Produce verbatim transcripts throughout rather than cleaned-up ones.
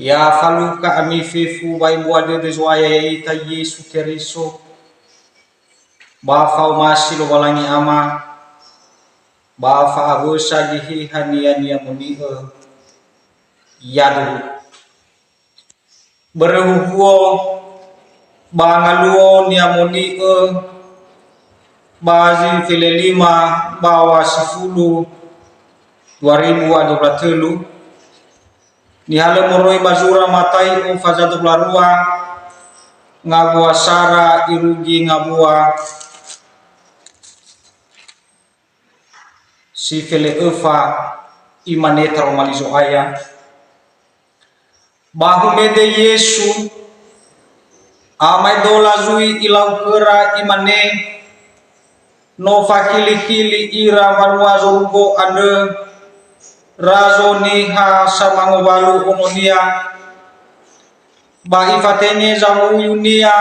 Ya falukha ami fefu ba ebua dödö Zo'aya ya'ita Yesu Keriso, ba fa'omasi Lowalangi Ama, ba fa'awösa Geheha-Nia ni'amoni'ö. Yaduhu. Börö huhuo ba ngaluo ni'amoni'ö ba zi felelima bawa sifulu dua ribu a dua tölu, nihalö moroi ba zura Matai'o faza dua rua, ngawua sara irugi ngawua si fele'öfa, imane taroma li Zo'aya. Ba humede Yesu, amaedola zui ilau khöra, imane, no fakhili-khili ira mbanua zorugo andrö, razo niha samangowalu ononia, ba ifatenge zawuyunia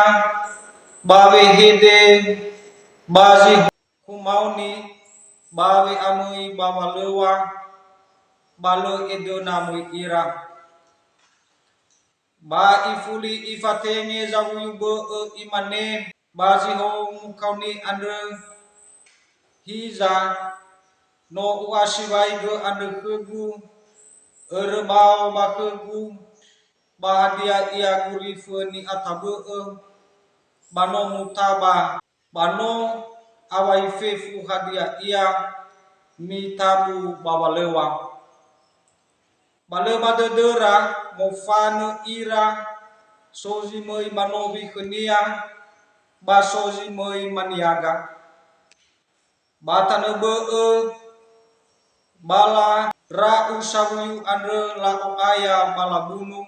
ba wehede ba zi humaoni, ba we'amöi ba walöŵa, ba lö edöna möi ira. Ba ifuli ifatenge zawuyu bö'ö, imane, ba zi hou mukaoni andrö, "Hiza, no u'asiwaigö andrö khögu, örö bao ba khögu, ba hadia ia gurifö ni'atabö'ö, ba no mutaba, ba no awai fefu hadia ia mitabu ba walöŵa." Ba lö ba dödöra mofanö ira, so zi möi manowi khönia, ba so zi möi maniaga. Ba tanö bö'ö, ba lara'u sawuyu andrö, la'o'aya ba labunu.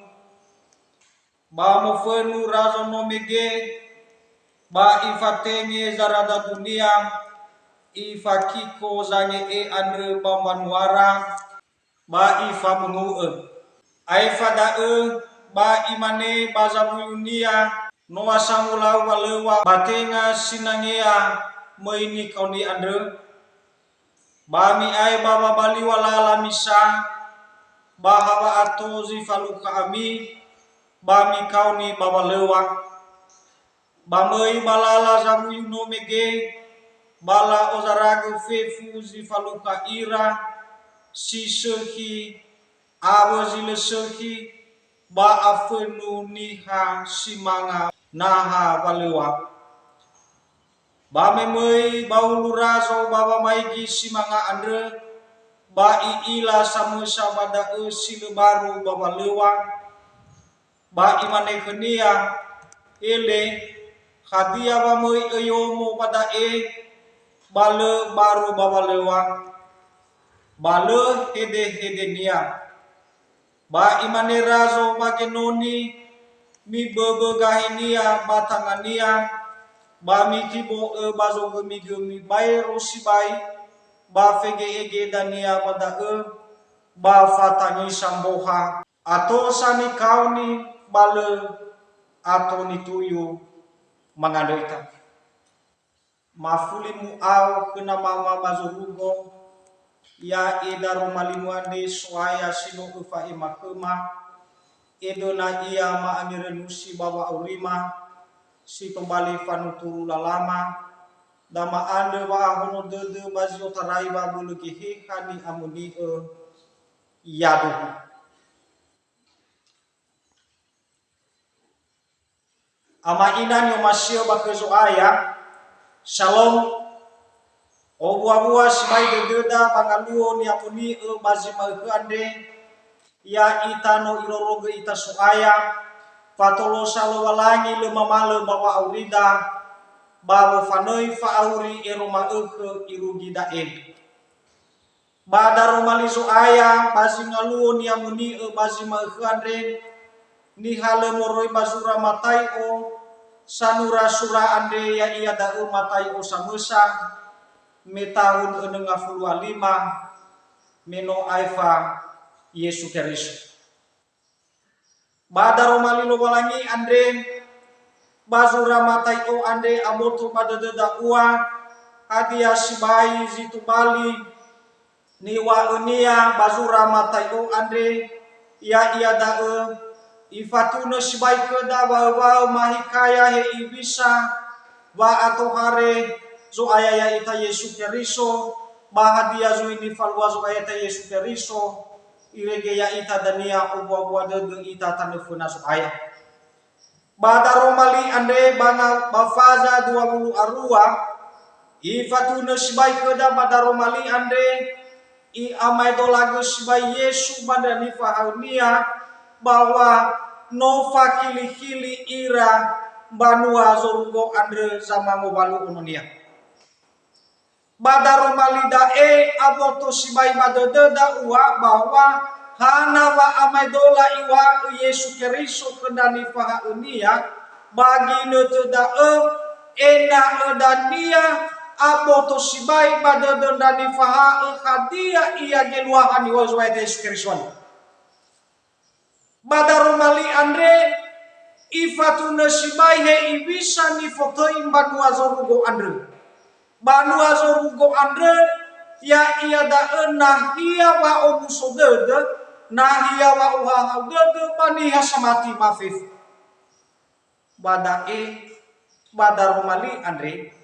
Ba mofönu razo no mege, ba ifatenge zaradadunia, ifakiko zange'e andrö ba mbanuara, ba ifabunu'ö. Aefa da'ö ba imane ba zawuyunia, "No asangulau walöŵa, ba tenga sinangea möi nikaoni andrö? Ba mi'ae ba wabaliŵa lala misa, ba hawa ato zi falukha ami, ba mikaoni ba walöŵa." Ba möi ba lala zawuyu no mege, ba la'ozaragö fefu zi falukha ira, si sökhi awö zi lö sökhi, ba afönu niha si manga naha walöŵa. Ba me möi ba ulu razo ba wamaigi si manga andrö, ba i'ila samösa ba da'ö si lö baru ba walöŵa, ba imane khönia, "Ele, hadia wa möi öyomo ba da'e, ba lö baru ba walöŵa?" Ba lö hede-hedenia. Ba imane razo ba genoni, miböbö gahinia ba tangania, ba mitibo'ö ba zogömigömi baero sibai, ba fege'ege dania ba da'ö, ba fatangisa mboha. Ato sa nikaoni, ba lö ato nituyu mangandrö ita. Mafuli mu'ao khö Namama ba zorugo, ya'e daroma li-Mu andre So'aya si no Öfa'ema khöma, edöna ia ma'angerönusi ba wa'aurima, si tobali fanuturu lalama, da ma'andrö wa'ahono dödö ba zi otarai wabölö Geheha Ni'amoni'ö. Yaduhu. Ama ina ni'omasi'ö ba khö Zo'aya, Shalom. Owua-wua sibai dödöda ba ngaluo ni'amoni'ö ba zi ma'ökhö andre, ya'ita no irorogö ita So'aya, fatolosa Lowalangi lö mamalö ba wa'aurida, ba wofanöi fa'auri ero ma'ökhö irugi da'e. Ba daroma li Zo'aya ba zi ngaluo ni'amoni'ö ba zi ma'ökhö andre, nihalö moroi ba zura Matai'o, sanura sura andre ya'ia da'ö Matai'o samösa, me tahun önö ngafulu a lima, me no aefa Yesu Keriso. Ba daroma li Lowalangi andre, ba zura Matai'o andre aboto ba dödöda ua, hadia sibai zi tobali niŵa'önia ba zura Matai'o andre, ya'ia da'ö, Ifatunö sibai khöda wa'ö-wa'ö mahikaya he iwisa wa'atohare Zo'aya ya'ita Yesu Keriso, ba hadia zui nifalua Zo'aya ya'ita Yesu Keriso, irege ya'ita dania owua-wua dödö ita tanö föna Zo'aya. Ba daroma li andre ba na-, ba faza dua wulu a rua, ifatunö sibai khöda ba daroma li andre, i'amaedolagö sibai Yesu ba ndra nifahaö-Nia, ba wa no fakhili-khili ira mbanua zorugo andrö zamangowalu ono-Nia. Ba daroma li da'e aboto sibai ba dödöda ua bahwa hana wa'amaedola iŵa'ö Yesu Keriso khö ndra nifahaö-Nia ba ginötö da'ö, ena'ö dania aboto sibai ba dödö ndra nifahaö hadia ia geluaha niŵa'ö Zo'aya Yesu Keriso andrö. Ba daroma li andre, ifatunö sibai he iwisa nifotöi mbanua zorugo andrö. Mbanua zorugo andrö, ya'ia da'ö nahia wa'omuso dödö, nahia wa'ohahau dödö ba niha samati mafefu. Ba da'e, ba daroma li andre,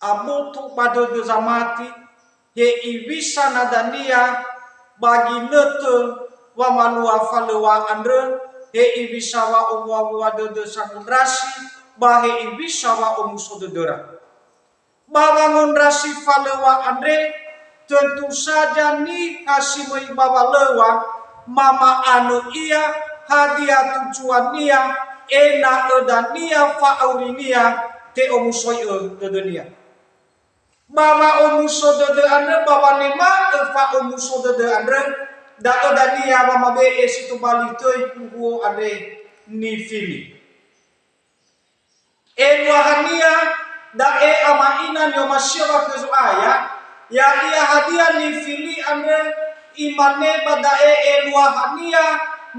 aboto ba dödö zamati, he iwisa na dania ba ginötö wamalua falöŵa andrö, he iwisa wa'owua-wua dödö sangondrasi, ba he iwisa wa'omuso dödöra. Ba wangondrasi falöŵa andre, Tötu saja niha si möi ba walöŵa, mama'anö ia hadia tujuannia, ena'ö dania fa'aurinia te'omusoi'ö dödönia. Ba wa'omuso dödö andrö, ba wanema'ö fa'omuso dödö andrö, da'ö dania wamabe'e si tobali töi huhuo andre nifili. Eluahania da'e ama ina ni'omasi'ö ba khö Zo'aya, ya'ia hadia nifili andrö, imane ba da'e eluahania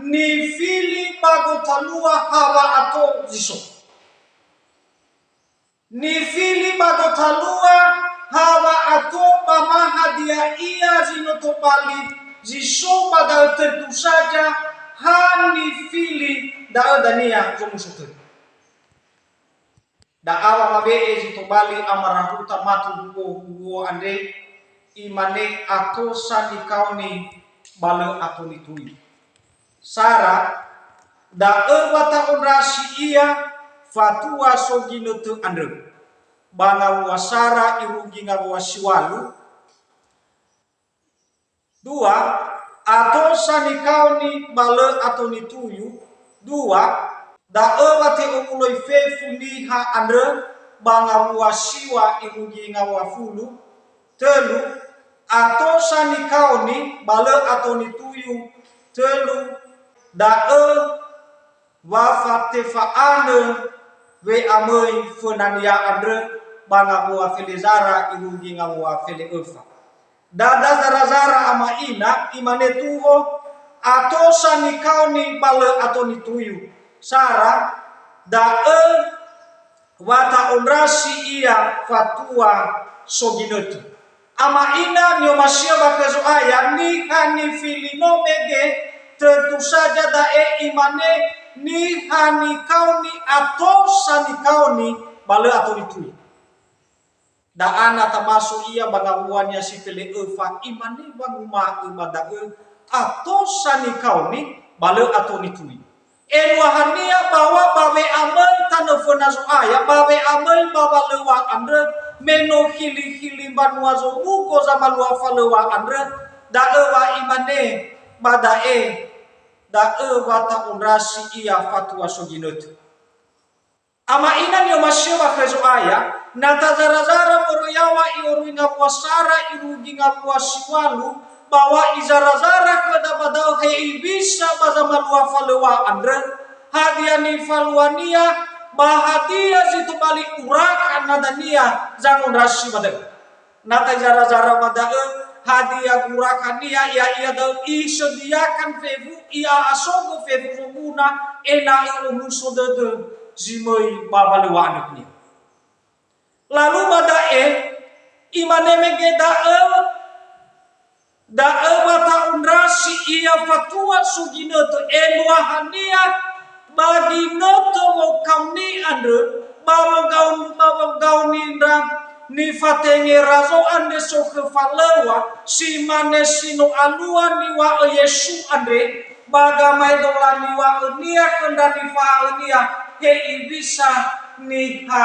nifili ba gotalua ha wa'ato zi so. Nifili ba gotalua ha wa'ato ba ma hadia ia zi no tobali zi so ba da'ö, tötu saja ha nifili da'ö dania zomuso töi. Da'a wamabe'e zi tobali amarahuta matu huo-huo andre, imane, "Ato sa nikaoni ba lö ato nitui." Sara, da'ö wa ta'ondrasi ia fatua so ginötö andrö. Ba ngawua sara irugi ngawua si ŵalu, Dua, ato sa nikaoni ba lö ato nituyu. Dua, da'ö wa te'owuloi fefu niha andrö ba ngawua siŵa irugi ngawua fulu. Tölu, ato sa nikaoni ba lö ato nituyu. Tölu, da'ö wa fatefa'anö we'amöi fönania andrö ba ngawua felezara irugi ngawua fele'öfa. Dada zara-zara ama ina, imane tuho, ato sa nikaoni ba lö ato nituyu. Sara, da'ö wa ta'ondrasi ia fatua so ginötö. Ama ina ni'omasi'ö ba khö Zo'aya, niha nifili no mege, tötu saja da'e imane, niha nikaoni ato sa nikaoni ba lö ato nitui. Da'a na tamaso ia ba ngawuania si fele'öfa, imane wanguma'ö ba da'ö, ato sa nikaoni ba lö ato nitui. Eluahania bawa ba we'amöi tanö föna Zo'aya, ba we'amöi ba walöŵa andrö, me no hili-hili mbanua zorugo zamalua falöŵa andrö, da'ö wa imane ba da'e, da'ö wa ta'ondrasi ia fatua so ginötö. Ama ina ni'omasi'ö ba khö Zo'aya, na tazara-zara moroi yaŵa i'oroi ngawua sara irugi ngawua si ŵalu, ba wa izara-zara khöda ba da'ö he iwisa ba zamalua falöŵa andrö, hadia nifaluania, ba hadia zi tobali uraka na dania zangondrasi ba da'ö. Na tazara-zara ba da'ö, hadia gurakania ya'ia da'ö isödiakan fefu, i'a'asogö fefu zoguna, ena'ö omuso dödö zi möi ba walöŵa andrö khönia. Lalu ba da'e, imane mege da'ö, da'ö wa ta-, Ndrasi ia fatua so ginötö eluahania ba ginötö wokaoni andrö, ba wogaon-, ba wogaoni ndra nifatenge razo andre so khö falöŵa, si mane si no alua niŵa'ö Yesu andre, ba gamaedola niŵa'önia khö ndra nifahaönia, he iwisa niha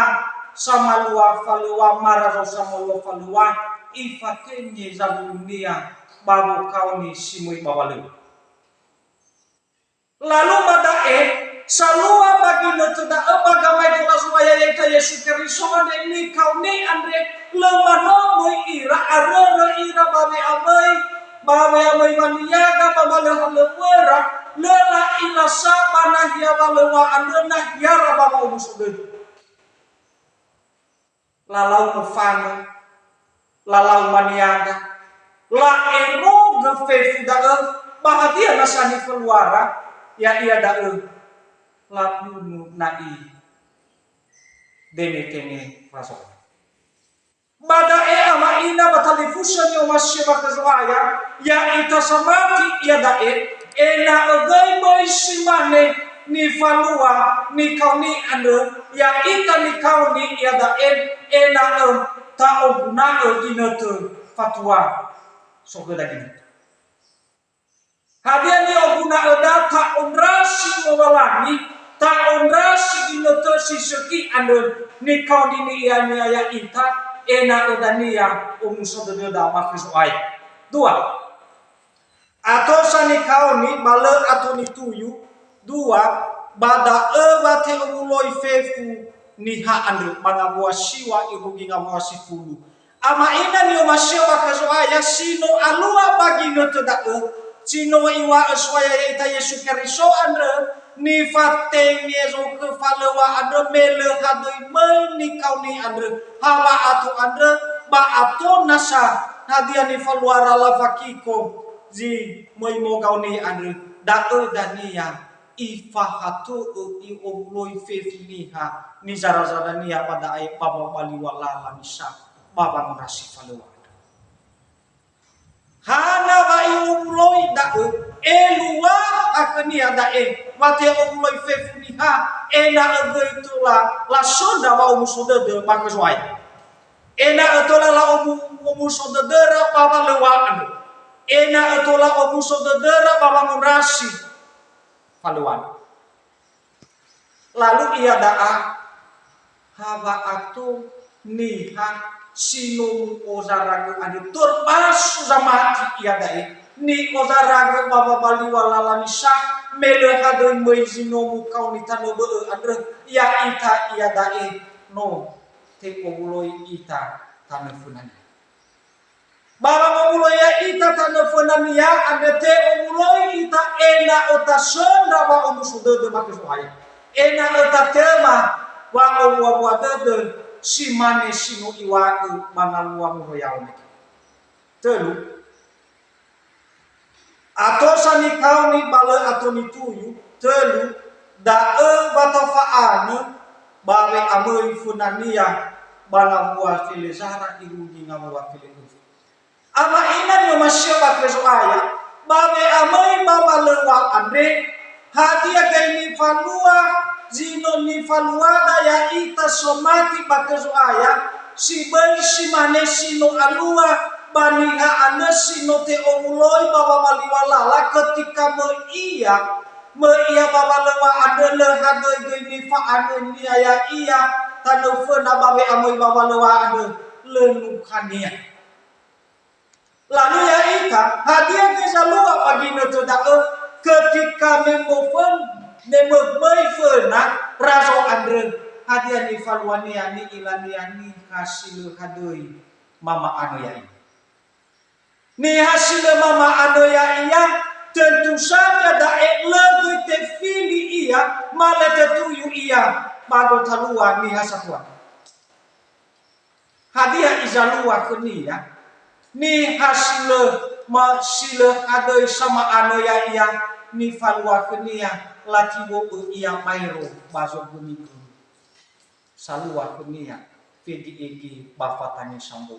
samalua falöŵa, marazo samalua falöŵa, ifatenge zawurunia ba wokaoni si möi ba walöŵa. Lalu ba da'e, salua ba ginötö da'ö ba gamaedola Zo'aya ya'ita Yesu Keriso andre nikaoni andre, lö manö möi ira, arörö ira ba we'amöi, ba we'amöi waniaga ba ba lö halöŵöra, lö la'ila sa ba nahia walöŵa andrö nahiara ba wa'omuso dödö. Lalau mofanö, lalau maniaga, la'erogö fefu da'ö, ba hadia nasa nifaluara, ya'ia da'ö, labunu na'i dengetenge razo. Ba da'e ama'ina ba talifusö ni'omasi'ö ba khö Zo'aya, ya'ita samati iada'e, ena'ö göi möi si mane nifalua nikaoni andrö, ya'ita nikaoni iada'e ena'ö ta'oguna'ö ginötö fatua so khöda ginötö. Hadia ni'oguna'öda? Ta'ondrasi Lowalangi, ta'ondrasi ginötö si sökhi andrö nikaoni ni'ia-Nia ya'ita, ena'ö dania omuso dödöda ba khö Zo'aya. Dua, ato sa nikaoni ba lö ato nituyu. Dua, ba da'ö wa te'owuloi fefu niha andrö ba ngawua siŵa irugi ngawua sifulu. Ama'ina ni'omasi'ö ba khö Zo'aya si no alua ba ginötö da'ö, si no iŵa'ö So'aya ya'ita Yesu Keriso andrö, nifatenge zokhö falöŵa andrö me lö hadöi möi nikaoni andrö, ha wa'ato andrö, ba ato nasa hadia nifaluara lafakiko zi möi mogaoni andrö, da'ö dania ifahatõ'ö i'owuloi fefu niha nizarazarania ba da'e ba wabaliŵa lala misa ba wangondrasi falöŵa andrö. Hana wa i'owuloi da'ö? Eluaha khönia da'e wa te'owuloi fefu niha, ena'ö göi tola lasöndra wa'omuso dödö ba khö Zo'aya. Ena'ö tola la'omu-, omuso dödöra ba walöŵa andrö. Ena'ö tola omuso dödöra ba wangondrasi falöŵa andrö. Lalu iada'a, ha wa'ato niha si no mu'ozaragö andrö, termasuk zamati iada'e, ni'ozaragö ba wabaliŵa lala misa, me lö hadöi möi zi no mukaoni tanö bö'ö andrö, ya'ita iada'e no te'owuloi ita tanö fönania. Ba wangowuloi ya'ita tanö fönania andre te'owuloi ita ena'ö tasöndra wa'omuso dödö ba khö Zo'aya. Ena'ö tatema wa'owuawua dödö si mane si no iŵa'ö ba ngawua moroi ya'o mege. Tölu, ato sa nikaoni ba lö ato nituyu. Tölu, da'ö wa tafa'anö ba we'amöi fönania ba ngawua felezara irugi ngawua felezara. Ama'ina ni'omasi'ö ba khö Zo'aya, ba we'amöi ba walöŵa andre, hadia göi nifalua zi no nifaluada ya'ita somati ba khö Zo'aya, si böi si mane si no alua ba niha andrö si no te'owuloi ba wabaliŵa lala, ketika möi ia, möi ia ba walöŵa andrö, lö hadöi göi nifa'anönia ya'ia tanö föna ba we'amöi ba walöŵa andrö, lö nukhania. Lalu ya'ita, hadia göi zalua ba ginötö da'ö? Ketika me mofön-, me möi föna razo andrö, hadia nifaluania, ni'ilania? Niha si lö hadöi mama'anö ya'ia. Niha si lö mama'anö ya'ia, tentu saja da'e lö göi tefili ia, ma lö tetuyu ia ba gotalua niha satua. Hadia izalua khönia? Niha si lö ma-, si lö hadöi sama'anö ya'ia, nifalua khönia, latibo'ö ia baero ba zogömi-gömi. Salua khönia, fege'ege ba fatangi sambua.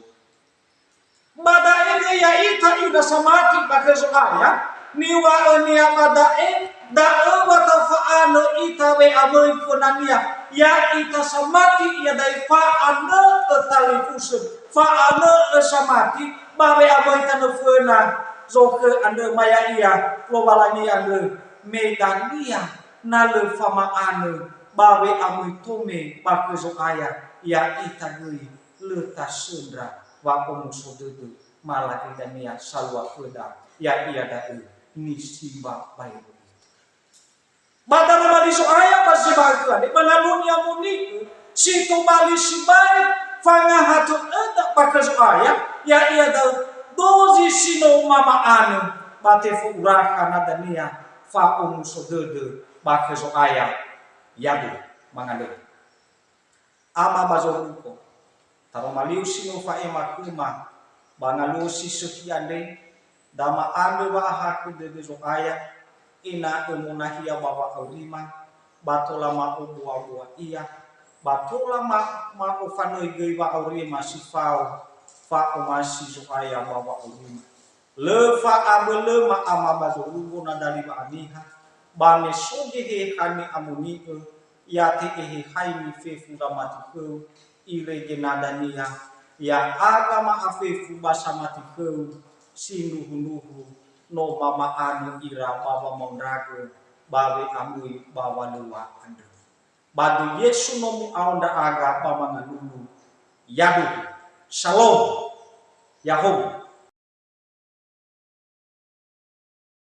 Ba da'e gõi ya'ita ira samati ba khö Zo'aya, niŵa'önia ba da'e, da'ö wa tafa'anö ita we'amöi fönania, ya'ita samati iada'e fa'anö'ö talifusö, fa'anö'ö samati ba we'amöi tanö föna zokhö andrö, ma ya'ia Lowalangi andrö, me dania na lö fama'anö ba we'amöi tome ba khö Zo'aya, ya'ita göi lö tasöndra wa'omuso dödö, ma lagöi dania salua khöda, ya'ia da'ö nisimba baero ita. Ba daroma li Zo'aya ba zi ba khö andre, ba ngalunia moni'ö, si tobali sibai fangahatö'öda ba khö Zo'aya, ya'ia da'ö dozi si no mama'anö, ba tefo'urakha na dania fa'omuso dödö ba khö Zo'aya. Ya'abu, mangandrö. Ama ba zorugo, taroma liu si no fa'ema khöma ba ngaluo si sökhi andre, da ma'andrö wa'ahakhö dödö Zo'aya, ena'ö monahia ba wa'aurima, ba tola ma'obuabua ia, ba tola ma-, ma'ofanöi göi wa'aurima si fao fa'omasi Zo'aya ba wa'aurima. Lö fa'abölöma ama ba zorugo na dali wa'aniha, ba me so geheha ni'amoni'ö, ya te'ehehaimi fefu ndra mati khöu, irege na dania, ya'aga ma'afefu ba samati khöu, sindruhundruhu no mama'anö ira ba wamaondragö ba we'amöi ba walöŵa andrö. Ba döi Yesu no mu'ao ndra'aga ba mangalulu. Yaduhu. Shalom. Ya'ahowu.